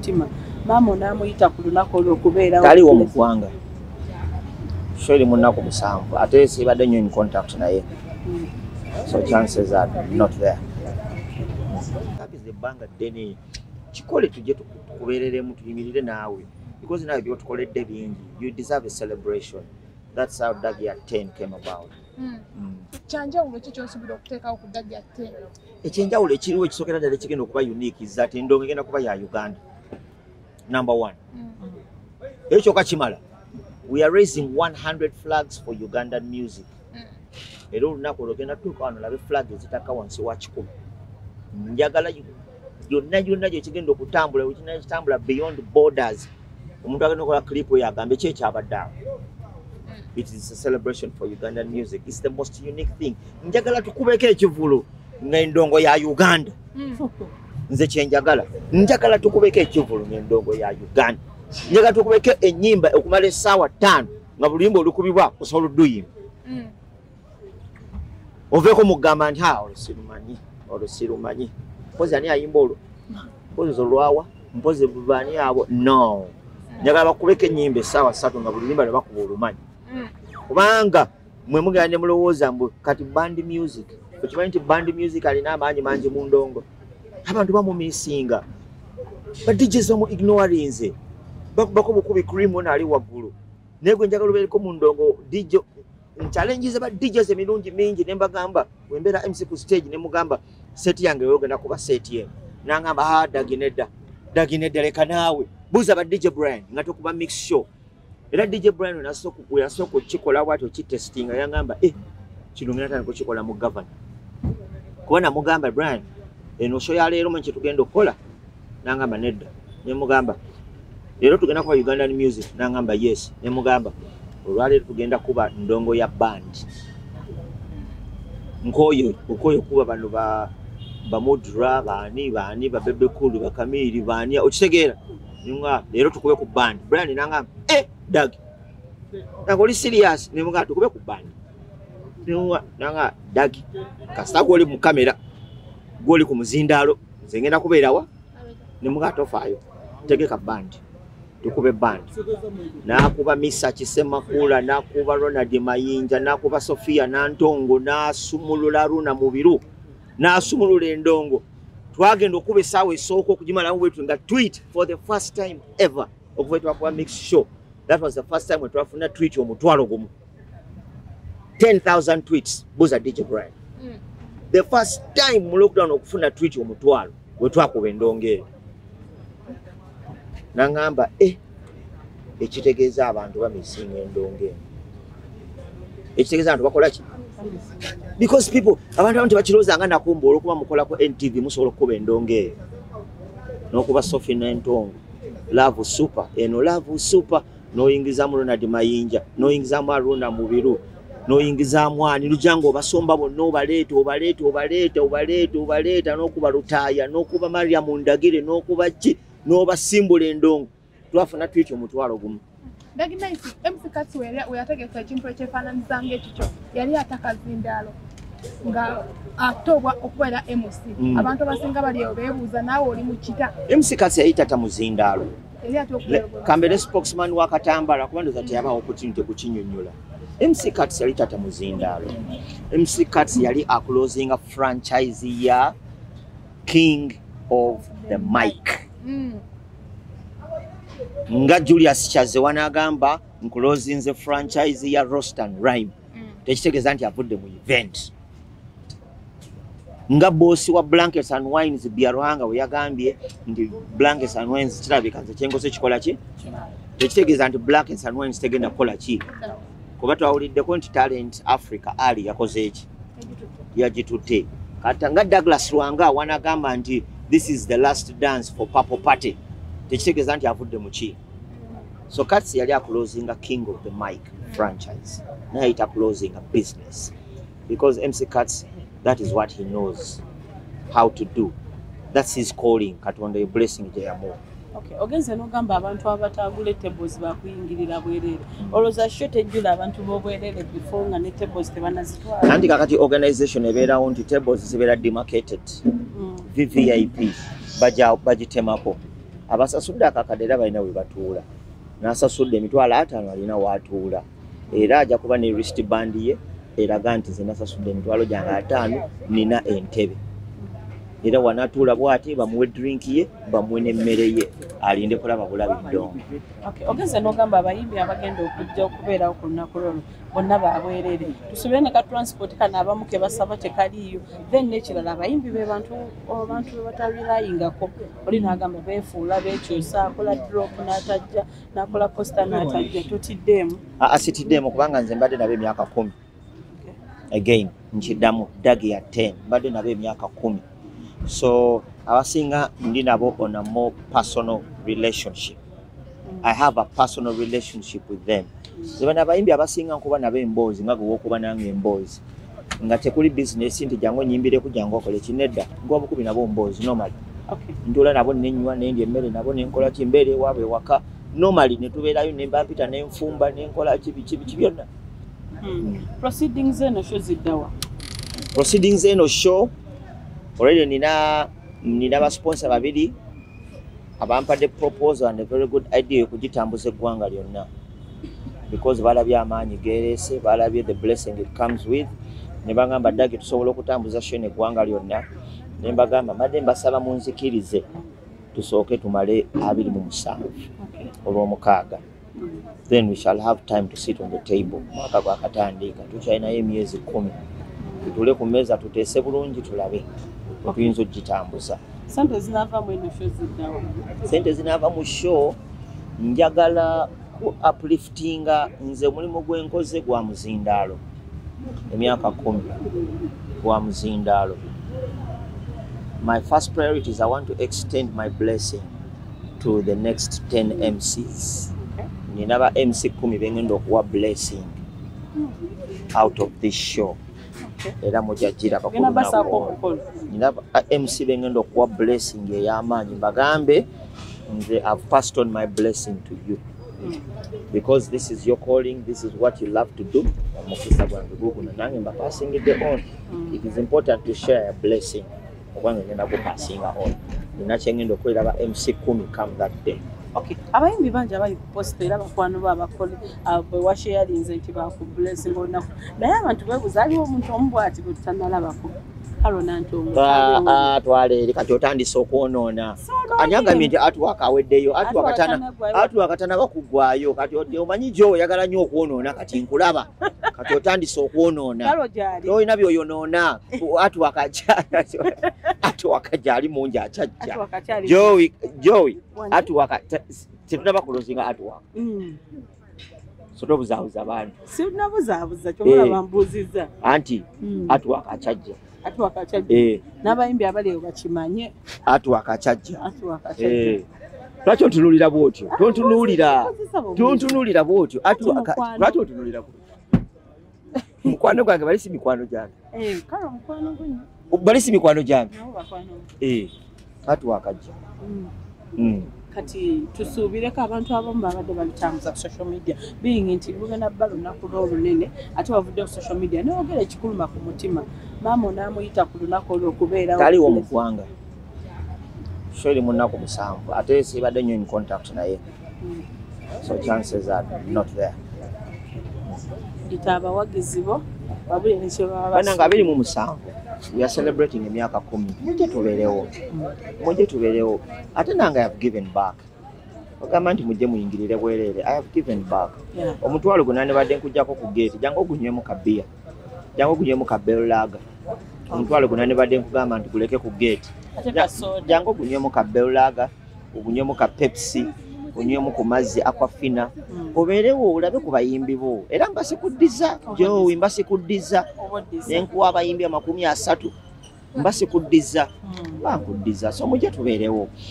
mutima. Maama onaamuyita ku lunaku olw'okubeerawo? Taliwo mu ggwanga. Show eri mu nnaku 7, ate sibadde nnyo in contact naye, so chances are not there. Kapiza ebbanga ddene, kikole tujje tukubeereremu, tuyimirire naawe, because naawe byotukoledde bingi. You deserve a celebration. That's how Dagi at 10 came about. Kyanjawulo ki kyosuubira okuteekawo ku Dagi at 10? Ekyenjawulo ekiriwo ekisookera ddala ekigenda okuba unique is that endongo egenda kuba ya Uganda, number one. Ekyo kyokka kimala. We are raising 100 flags for Ugandan music. Era olunaku olwo ogenda tutuuka wano olabe flag ezitakka wansi wa 100. Njagala yonna yonna gyekigenda okutambula, wekina kitambula beyond borders, omuntu agenda okukola clip oyo agambe ki ekyabadde awo. It is a celebration for Ugandan music. It's the most unique thing. Njagala tukubeko ekivulu ng'endongo ya Uganda. Nze kyenjagala, njagala tukubeko ekivulu ng'endongo ya Uganda. Njagala tukubeko ennyimba okumala essaawa 5 nga buli luyimba olukubibwa osobola odduyimba, oveeko mugamba nti ha, olwo sirumanyi, olwo sirumanyi, mpozi ani ayimba olwo, mpozi olwawa, mpozi bani abo. No, njagala bakubeko ennyimba essaawa 3 nga buli luyimba lwe bakuba olumanyi, kubanga mwe mugenda ne mulowooza mbu kati band music. Okimanyi nti band music alina amaanyi mangi mu ndongo? Abantu bamumisinga, ba DJs bamu ignorinze, bakubako bukubi cream ono ali waggulu. Naye gwe njagala obeereko mu ndongo. DJ nchallenges ba DJs emirundi mingi ne mbagamba, wembeera MC ku stage ne mugamba set yange yogenda kuba set eno, nangamba, "Ha, Dagi nedda, Dagi nedda, leka naawe, buuza ba DJ Brian nga tokuba mix show." Era DJ Brian we yasooka okukikola bw'atyo, okitestinga, yangamba, "Eh, kino ngenda tandika okukikola mu Governor," kuba namugamba, "Brian, eno show ya leero manyi kyetugenda okukola?" Nangamba, "Nedda." Nemugamba, "Leero tugenda kuba Ugandan music." Nangamba, "Yes." Nemugamba, "Olwaleero tugenda kuba ndongo ya band nkoyo okoyo kuba bano ba bamudra baani baani ba Bebe Cool, bakamiri baani, okitegeera? Nga leero tukube ku band." Brian nangamba, "Eh, Dag, nanga oli serious?" Nemugamba, "Tukube ku band." Nanga, "Dagi, kasita gwoli mu kamera, gwoli ku muzindaalo, nze ngenda kubeerawa." Nemugamba, "Tofaayo, tegeka band, tukube band." N'akuba Misa Kisemakula, n'akuba Ronald Mayinja, n'akuba Sofia Nantongo, n'asumulula Runa Mubiru, n'asumulula endongo. Twagenda okuba essaawa esooka okugimalamu bwetu nga tweet for the first time ever okuva twakuba mix show. That was the first time we twafuna tweet 10,000, 10,000 tweets. Buza DJ Brian. The first time mu lockdown okufuna tweet 10,000 we twakuba endongo eyo. Naŋŋamba, "E, ekitegeeza abantu bamisinga endongo eno, ekitegeeza abantu bakola ki?" Because people, abantu abamu tebakirowooza nga nakumba olwokuba mukolako NTV musobola okukuba endongo eyo n'okuba Sophie n'entongo, Love Super eno, Love Super, n'oyingizamu Ronald Mayinja, n'oyingizamu Aruna Mubiru, n'oyingizaamu ani lujja nga obasomba bonna, obaleeta, obaleeta, obaleeta, obaleeta, obaleeta, n'okuba Lutaaya, n'okuba Mariam Ndagire, n'okuba ki, n'obasimbula endongo. Twafuna tweet 10,000. Dagi Nice, MC Kats we yategeka ekintu ekyefaananyiza ng'ekikyo, yali atakazindaalo nga ate okubeera MC. Abantu abasinga bali eyo beebuuza, naawe oli mu kita. MC Kats yali tata muzindaalo. Yali ate okubeera Kambere spokesman wa Katambala, kuba ndoza teyabaawo opportunity kukinyonnyola. MC Kats yali tata muzindaalo. MC Kats yali aclosinga franchise ya King of the Mic. Nga Julius Kyazewa n'agamba, "Nclosinze franchise ya Roast and Rhyme," tekitegeeza nti avudde mu event. Nga boss wa Blankets and Wines Byaruhanga we yagambye nti Blankets and Wines kirabika nze kyenkoze kikola ki, tekitegeeza nti Blankets and Wines tegenda kukola ki, kuba twawuliddeko nti Talent Africa ali yakoze eki, yagitutte. Kata nga Douglas Lwanga wanagamba nti this is the last dance for Purple Party, tekitegeeza nti avudde mu ki. So Kats yali aclosinga King of the Mic franchise, naye ayita closing a business, because MC Kats, that is what he knows how to do. That's his calling. Katonda ye blessing gye yamuwa. Okay, ogenze n'ogamba abantu abatagula tables bakuyingirira bwereere. Olowooza show tejjula abantu b'obwereere before nga ne tables tebanazitwala? Anti kakati organization ebeerawo nti tables zibeera demarcated. VVIP bagitemako. Abasasudde akakadde era balina we batuula, n'asasudde 50,000 alina waatuula, era ajja kuba ne wristband ye eraga nti nze nasasudde 50,000, nina entebe. Era wanaatuula bw'ati, bamuwe drink ye, bamuwe n'emmere ye, alinde kulaba bulabi ddongo. Okay, ogenze n'ogamba abayimbi abagenda okujja okubeerawo ku lunaku lwolwo bonna babwerere. Tusubire ne ka transport kano abamu ke basaba tekaliiyo. Then n'ekirala, abayimbi be bantu, abantu be batarelyingako. Oli n'agamba beefuula, beekyusa, akola drop n'atajja, n'akola poster n'atajja. Totiddeemu? Asitiddeemu, kubanga nze mbadde nabo emyaka 10. Again nkiddamu, dagi ya 10, mbadde nabo emyaka 10, so abasinga ndi nabo on a more personal relationship. I have a personal relationship with them. Nze bano abayimbi abasinga nkuba nabo emboozi nga gwe wokuba nange emboozi, nga tekuli bizinesi nti jangu onyimbireko, jangu okole kinedda. Nkuba bukubi nabo mboozi normally. Ntuula nabo, nenywa, nendya emmere nabo, nenkola ki, mbeera ewaabwe ewaka normally, netubeerayo, nembampita, nenfumba, nenkola ki, biki biki byonna. Proceedings eno show ziddawa? Proceedings eno show already nina basponsor babiri abampadde proposal and a very good idea okugitambuza eggwanga lyonna, because balabye amaanyi gereese, balabye the blessing it comes with, ne bagamba, "Dagi, tusobola okutambuza show eno eggwanga lyonna?" Ne mbagamba, "Mbadde mbasaba munzikirize tusooke tumale 27 olw'omukaaga, then we shall have time to sit on the table. Mwaka gwakatandika, tukyalinayo emyezi 10, tutule ku mmeeza tuteese bulungi, tulabe wetuyinza okugitambuza." Sente zinaava eno show ziddawa? Sente zinaava mu show, njagala ku upliftinga. Nze omulimu gwenkoze gwa muzindaalo, emyaka 10 gwa muzindaalo. My first priority is I want to extend my blessing to the next 10 MCs. Nina ba MC 10 bengenda okuwa blessing out of this show, era mujja giraba ku Genda basaako lunaku olwo. Omukono. Nina ba MC bengenda okuwa blessing ey'amaanyi, mbagambe, "Nze I've passed on my blessing to you because this is your calling, this is what you love to do. Omukisa gwange guguno, nange mbapasingidde on." It is important to share a blessing. Obwange ngenda kupasinga on, nina kyengenda okukolera ba MC 10 come that day. Okay, abayimbi bangi abali ku poster era bakwano bo abakole bwe washarinze nti baku blessing olunaku, naye abantu beebuuza, aliwo omuntu omu bw'ati gwe tutannalabako, Carol Nantongo. Ah, ah, twala eri, kati otandise okwonoona. Ani agambye nti artwork aweddeyo? Artwork artwork tanaba kuggwayo. Kati omanyi gyo oyagala nnyo okwonoona, kati nkulaba kati otandise okwonoona. Carol gyali. Tolina byoyonoona. Artwork gyali mungi, akyajja. Artwork akyali. Joey, Joey. Wanje? Artwork tetunaba kulosinga artwork, so tobuzaabuza abantu. Sinabuzaabuza, kyomulaba mbuuzizza. Anti artwork akyajja. Artwork akyajja. Eh, n'abayimbi abali eyo bakimanye. Artwork akyajja. Artwork akyajja. Eh. Lwaki ontunuulira bwotyo? Tontunuulira. Mbuuzizza bwe Tontunuulira bwotyo. Mukwano. Lwaki ontunuulira bwotyo? Mukwano gwange, bali si mikwano gyange. Eh, Carol mukwano gwo nnyo. Bali si mikwano gyange. Nabo bakwano bo. Eh, artwork ajja. Kati tusuubireko abantu abamu babadde babitambuza ku social media, being nti lugenda bba lunaku lwolunene, ate wavudde ku social media newogera ekikuluma ku mutima, maama onaamuyita ku lunaku olwo okubeerawo? Taliwo mu ggwanga. Show eri mu nnaku 7, ate sibadde nnyo in contact naye, so chances are not there. Yita abawagizi bo babulire nekye baba. Banange, 27 we are celebrating emyaka 10. Mujje tubeerewo, mujje tubeerewo. Ate nange I have given back. Ogamba nti mujje muyingirire bwereere, I have given back. Omutwalo gwe nandibadde nkujjako ku geeti, jangu ogunywemu kabiya, jangu ogunywemu ka Bell Lager. Omutwalo gwe nandibadde nkugamba nti guleke ku geeti, Ate kasoda. Jangu ogunywemu ka Bell Lager, ogunywemu ka Pepsi, onywemu ku mazzi Aquafina, obeerewo olabe ku bayimbi bo. Era mbasikuddiza, Jowi, mbasikuddiza. Oboddiza. Nenkuwa abayimbi 30, mbasikuddiza, bankuddiza, so mujje tubeerewo.